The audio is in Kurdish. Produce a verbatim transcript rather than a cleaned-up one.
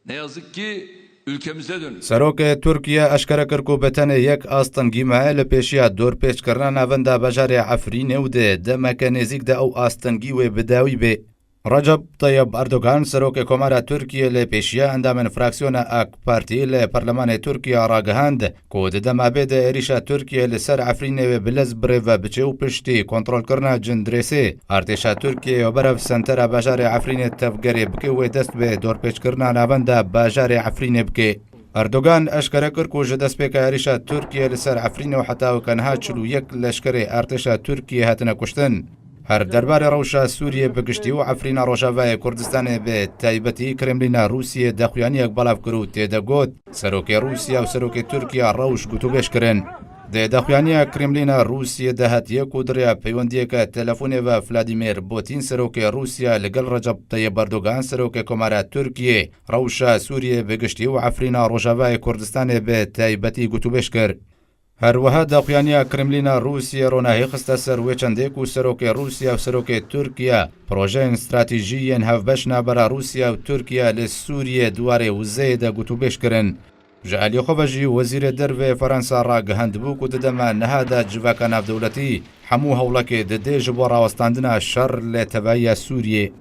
Ne yazık ki ülkemize dönük. Serokê Tirkiye eşkere kir ku bi tenê yek astengî me li pêşiya dorpêçkirina navenda bajarê Efrînê û di demeke nêzîk de ew astengî wê bi dawî bê. Recep Tayyip Erdogan, serokê Komara Tirkiye, li pêşiya endamên fraksiyona AK Partî li Perlemanê Tirkiye ragihand ku di dema bê de êrîşa Tirkiye li ser Efrînê wê bi lez birêve biçe û piştî kontrolkirina Cindirêsê, artêşa Tirkiye wê berev sentera bajarê Efrînê tevgerê bike wê dest bi dorpêçkirina navenda bajarê Efrînê bike. Erdogan eşkere kir ku ji destpêka êrîşa Tirkiye li ser Efrînê û heta weke niha çil û yek leşkerê artêşa Tirkiye hatine kuştin. Her derbarê rewşa Sûriyê bi giştî û Efrîna Rojavayê Kurdistanê bi taybetî, Kremlîna Rûsiyê daxuyaniyek belav kir û tê de got, serokê Rûsiya û serokê Tirkiya rewş gotûbêj kirin. Di daxuyaniya Kremlîna Rûsiyê de hatiye ku di rêya peywendiyeke telefonê ve Vladimir Putin, serokê Rûsiya, li gel Recep Tayyip Erdogan, serokê Komara Tirkiyê, rewşa Sûriyê bi giştî û Efrîna Rojavayê Kurdistanê bi taybetî gotûbêj kir. Her wiha daxuyaniya Kremlîna Rûsiyê ronahî xiste ser wê çendê ku serokê Rûsya û serokê Tirkiye projeyên stratejî yên hevbeş navbera Rûsya û Tirkiye li Sûriyê di warê wizeyê de gotûbêj kirin. Ji alî xwe ve jî Wezîrê Dervê Ferensa ragihandibû ku di dema niha de civaka navdewletî hemû hewlekê dide ji bo rawestandina şer li tevahiya Sûriyê.